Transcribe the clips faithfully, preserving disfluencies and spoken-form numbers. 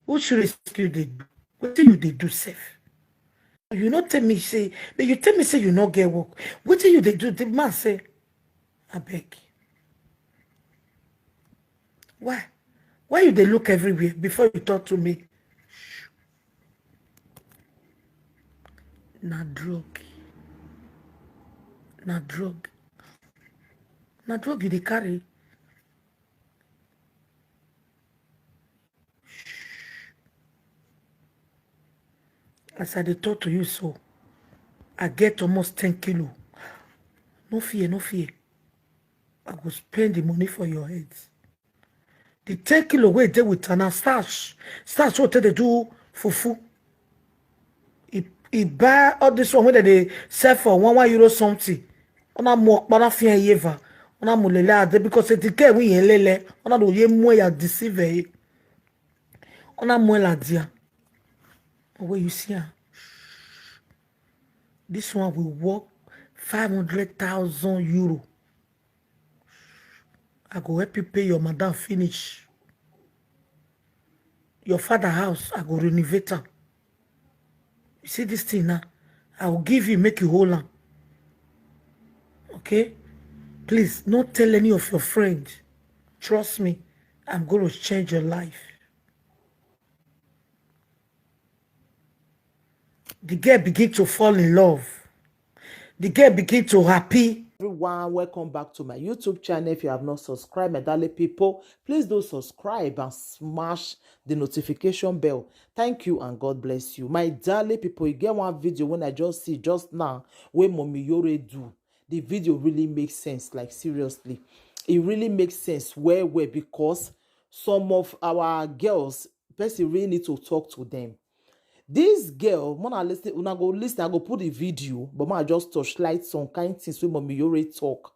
Which rescue dey do? Wetin you dey do sef? You no tell me say, but you tell me say you no get work. Wetin you dey do? The man say, "Abeg, why? Why you dey look everywhere before you talk to me?" Na drug. Na drug. Na drug you dey carry. As I dey talk to you so, I get almost ten kilo. No fear, no fear. I go spend the money for your head. The ten kilo wey dey with am na starch. Starch wey take dey do fufu. He, he buy all this one wey dem dey sell for one, one euro something. Una mu okpara fi en yeva. Una mu lele ade because the girl wey yen lele. Una do ye mu ya deceive e. Una mu la dia. Where you see am? This one will work five hundred thousand euro. I go help you pay your madam finish. Your father house, I go renovate am. You see this thing now? I will give you, make you hold am. Okay? Please, not tell any of your friends. Trust me, I'm going to change your life. The girl begin to fall in love. The girl begin to happy. Everyone, welcome back to my YouTube channel. If you have not subscribed, my darling people, please do subscribe and smash the notification bell. Thank you and God bless you. My darling people, you get one video when I just see just now, when Mommy Yore do. The video really makes sense, like, seriously. It really makes sense well, well, because some of our girls, person really need to talk to them. This girl, when I listen, when I go listen, I go put the video, but I just touch light some kind things wey Mommy Yore talk.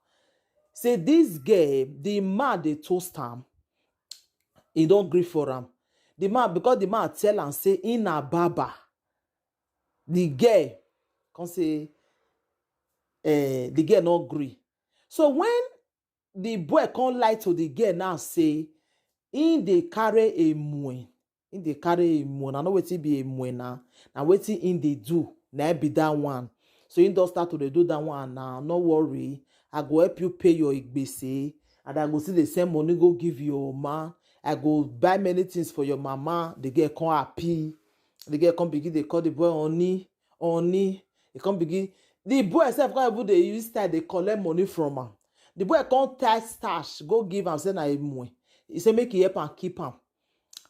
Say this girl, the man dey toast am, he don gree for am. The man, because the man tell am say he na baba. The girl come say, eh, the girl no gree. So when the boy come lie to the girl now say he dey carry a muen, he dey carry a muen. I know wetin be a muen now. Na wetin he dey do, na be that one. So he don start to dey do that one now. No worry, I go help you pay your igbese, and I go still dey send money go give your mama. I go buy many things for your mama. The girl come happy. The girl come begin dey call the boy honey, honey. He come begin. The boy sef come even dey use style dey collect money from am. The boy come tie starch go give am, say na him money. He say make he help am keep am.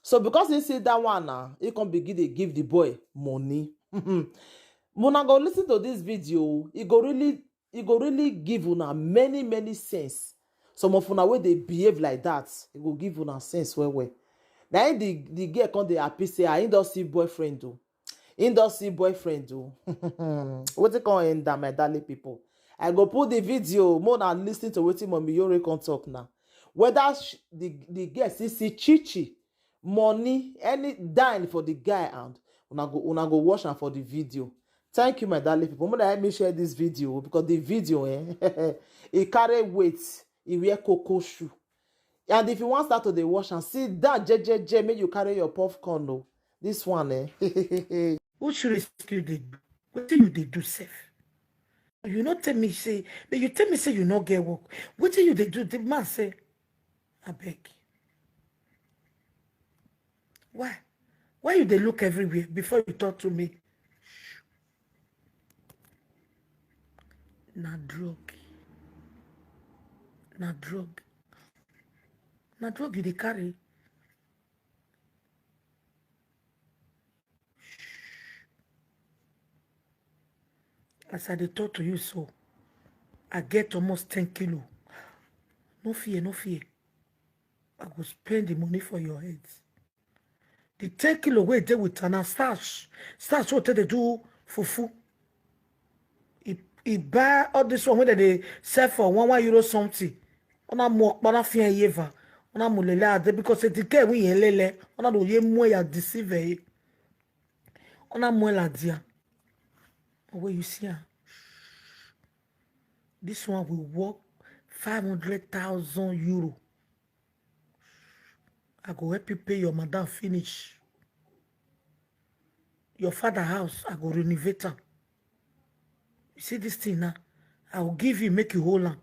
So because he see that one now, he come begin dey give the boy money. Una go listen to this video. E go really, e go really give una many, many sense. Some of una wey dey behave like that, e go give una sense well, well. Na him the, the girl come dey happy say, ah, he don see boyfriend o. He don see boyfriend o. Wetin come end am, my darling people? I go put the video, make una listen to wetin Mommy Yore come talk now. Whether sh-, the, the girl still see chichi, money, any dime for the guy hand, una go, una go watch am for the video. Thank you, my darling people. Make una help me share this video because the video, eh, e carry weight, e wear cocoa shoe. And if you wan start to dey watch am, sit down jejeje, make you carry your popcorn o. This one, eh. Which rescue dey do? Wetin you dey do sef? You no tell me say, but you tell me say you no get work. Wetin you dey do? The man say, "Abeg, why? Why you dey look everywhere before you talk to me?" Na drug. Na drug. Na drug you dey carry. As I dey talk to you so, I get almost ten kilo. No fear, no fear. I go spend the money for your head. The ten kilo wey dey with am na starch. Starch wey take dey do fufu. He, he buy all this one wey dem dey sell for one, one euro something. Una mu okpara fi en yeva. Una mu lele ade because the girl wey yen lele. Una do ye mu ya deceive e. Una mu la dia. Where you see am? This one will work five hundred thousand euro. I go help you pay your madam finish. your father house, I go renovate am. You see this thing now? I will give you, make you hold am.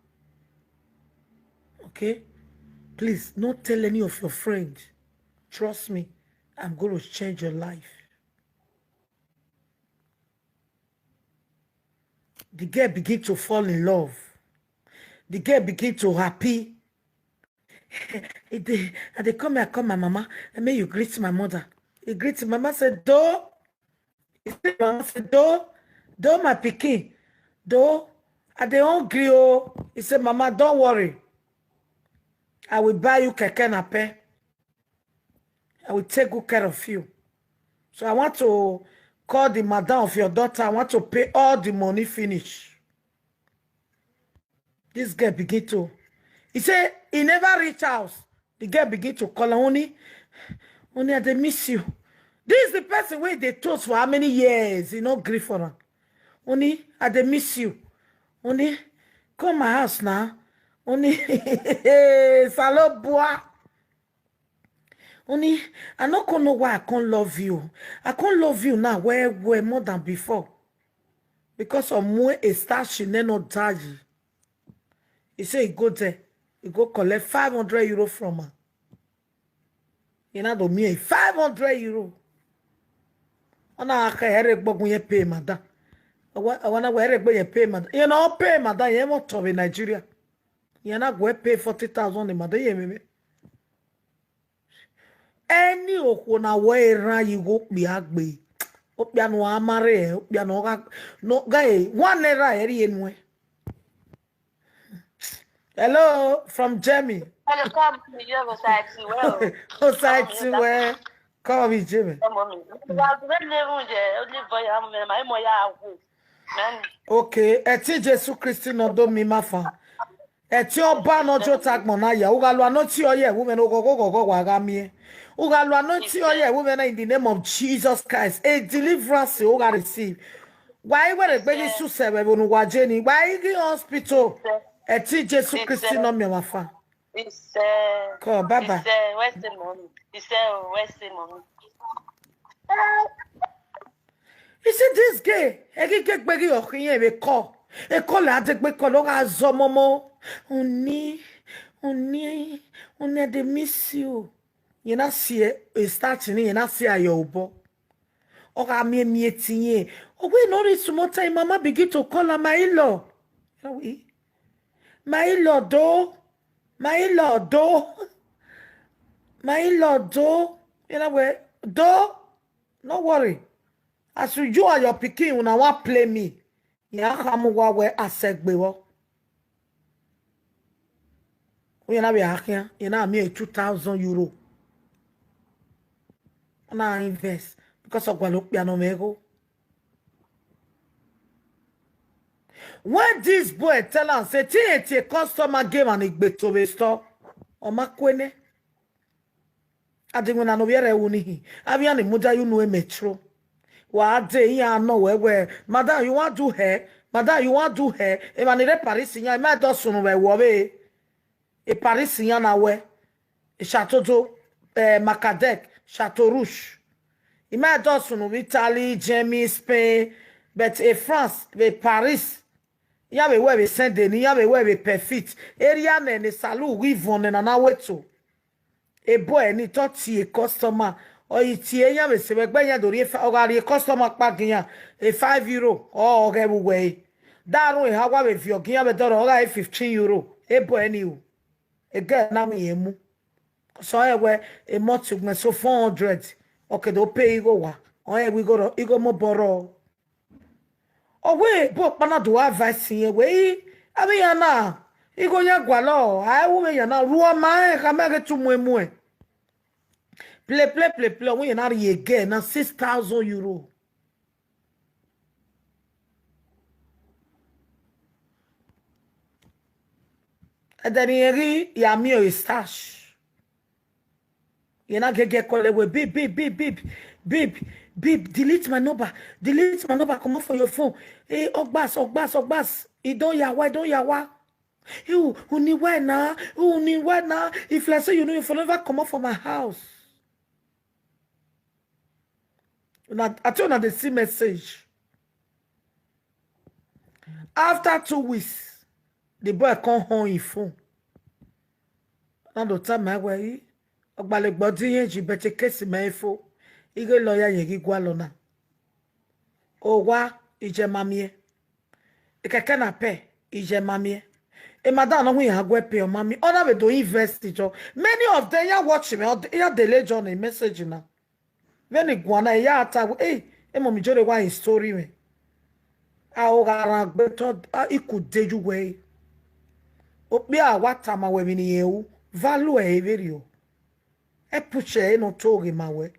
Okay? Please, no tell any of your friends. Trust me, I'm going to change your life. The girl begin to fall in love. The girl begin to happy. E dey, I dey come here, I call my mama. And make you greet my mother. He greet mama, say, "Do." He say, "Mama," say, "Do, do, my pikin. Do, I dey hungry o." He say, "Mama, don't worry. I will buy you keke napep. I will take good care of you. So I want to call the madam of your daughter. I want to pay all the money finish." This girl begin to, he say he never reach house. The girl begin to call her, "Honey, honey, I dey miss you." This is the person wey dey toast for how many years? He no gree for am. "Honey, I dey miss you. Honey, come my house now. Honey, Salobua. Honey, I no come know why I can't love you. I can't love you now well, well more than before." Because of more a star, she ne no die. He say he go there. He go collect five hundred euro from her. You know, do me five hundred euro. Ona aka here gbogun ye pay madam. Awa, awa na where gbo ye pay madam. You know, pay madam, ye mo to be Nigeria. You know, go pay forty thousand in madam, ye me. Any okwo na we ran you go be agbe. Opia no amare, opia no ga, no guy, one naira eri enwe. Hello, from Jamie. Hello, come to your society. Well, society where? Come with Jamie. Come on, me. Well, let me even there. Only boy, I'm my moya. Man. Okay, eti Jesu Christi no do mi mafa. Eti oba no jo tag mo na ya. Uga lo ano ti oye, women, ogo, go, go, go, wa ga mi. Uga lo ano ti oye, women, in the name of Jesus Christ. A deliverance, uga receive. Why were the baby su se we bonu wa jeni? Why the hospital? Eti Jesu Christi no mi mafa. It's, uh, Come, Baba. It's, uh, where's the money? It's, uh, where's the money? You see this guy, he get begi okin ye be call. He call her, take beg call, look at Zomomo. Uni, uni, uni, they miss you. You not see it, it's starting, you not see a yobo. Oga mi mi etinye. Oh, we no reach small time, mama begin to call her my in-law. You know, we, my in-law, do. My in-law, do. My in-law, do. You know where? Do. No worry. As you, you and your pikin, una wa play me. Ya kamu wa we asegbe wo. Uye na we akia, you know, me two thousand euro. Na invest because of gwalo pia no mego. When this boy tell am say, "T N T customer game and igbe to be store," Oma kwene. Adi when I know where I wuni hi. Avi ani muda you know a metro. Wa de ya no we we. Madam, you want do hair? Madam, you want do hair? E mani re Paris ya, ma do sunu we wo be. E Paris ya na we. E Chateau do, eh, Macadec, Chateau Rouge. E ma do sunu Italy, Germany, Spain, but e France, e Paris. Ya be we be send ni, ya be we be perfect. Area ne ne salu we von ne na na we to. A boy ni to ti a customer. Or iti a ya be se we gbe ya do ri fa, oga ri a customer pa ginya. A five euro. Or oga bu we. Daru e hawa be vio ginya be doro oga a fifteen euro. A boy ni u. A girl na mi emu. So e we a month me so four hundred. Okay, do pay go wa. O e we go ro, igo mo boro. Owe bo pana do advice ye we. Abi ya na. Igo ya gwalo. Ai wo ya na. Ruo ma e ka me ke tu mu emu e. Play, play, play, play. We na ri again na six thousand euro. And then he ri ya mi o stash. You now get, get call away. Beep, beep, beep, beep, beep, beep, delete my number. Delete my number. Come off for your phone. Hey, Ogbas, Ogbas, Ogbas. He don't yawa, he don't yawa. You, who need why now? Who need why now? If like say you know, if you never come up for my house. Una, I tell una dey see message. After two weeks, the boy come on him phone. Now the time I wear, Ogbalegbo D N G better case my info. Ige lawyer ye gi gwalona. Owa ije mamie. Ikeke na pe ije mamie. E madam no wi ha gwe pe o mami. Ona we do invest jo. Many of them ya watch me. Ya delay John a message na. Many gwana ya ata. Hey, e mo mi jore wa his story me. A o gara gbe to, a, iku deju we. Opi a wata ma we mi ni ewu. Value e very o. E puche e no toge ma we.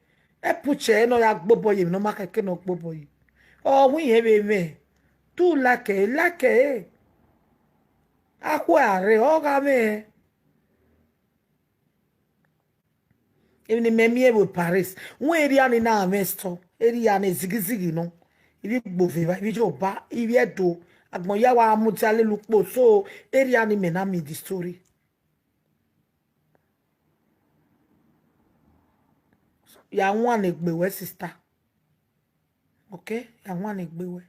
E puche e no ya gbobo ye, no ma keke no gbobo ye. O wi ye be me. Tu like e, like e. Akwe are o ga me. Even me mi e we Paris. Won area ni na mesto. Area ni zigizigi no. Ibi gbove ba, ibi jo ba, ibi edo. Agbon ya wa mu ti ale lupo. So area ni me na mi the story. Ya wan egbe we, sister. Okay? Ya wan egbe we.